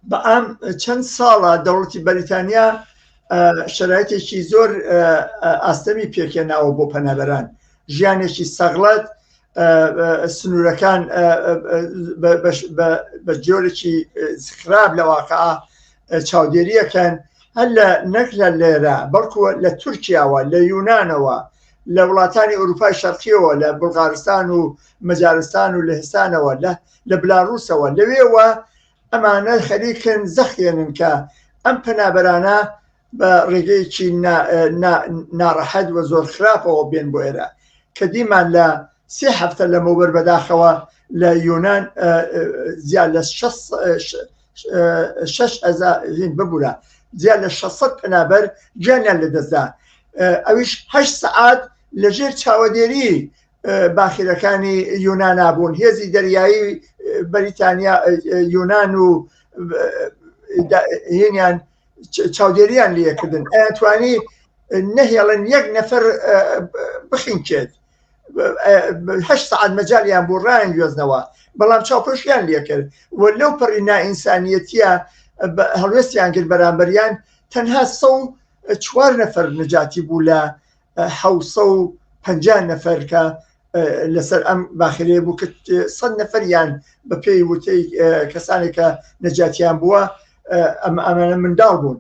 بەئام چەند ساڵە دەوڵەتی بەریتانیا شەرایتێکی زۆر ئاستەمی پێکێناوە بۆ پەنابەران ژیانێکی سەغڵەت سنوورەکان بە جۆرێکی خراپ لە واقع چاودێریەکەن هەر لە نەک لە لێرە بەڵکو لە تورکیاوە لە یونانەوە لە وڵاتانی ئەوروپای شەرقیەوە لە بولغارستان و مەجارستان و لەهستانەوە لە لە بلاروسەوە لەوێوە ئەمانە خەریکن زەخێنن کە ئەم پەنابەرانە بە ڕێگەیەکی ناڕەحەت و زۆر خراپەوە بێن بۆ ئێرە کە دیمان لە سێ هەفتە لەمەوبەر بەداخەوە لە یۆناان زیاد لە شش هین ببوورە زیاد لە 600 پەنابەر گیانیان لەدەستدا ئەویش هەشت سەعات لەژێر چاوەدێری باخیرەکانی یونانا بوون هێزی دەریایی بەریتانیا یونان و هینیان چاودێریان لێکردن ئەیانتوانی نەهێڵن یەک نەفەر بخینکێت هەشت سەعات مەجالیان بوو ڕایان گوێزنەوە بەڵام چاوپۆشیان لێکرد و لەو پەڕی نائینسانیەتیە هەڵوێستیان کرد بەرامبەریان تەنها سە چوار نەفەر نەجاتی بوو لە 750 نەفەر کە لەسەر ئەم باخرەیە بوو کە 100 نەفەریان بە پێی وتەی کەسانێک کە نەجاتیان بووە ئەم ئەمانە منداڵ بوون.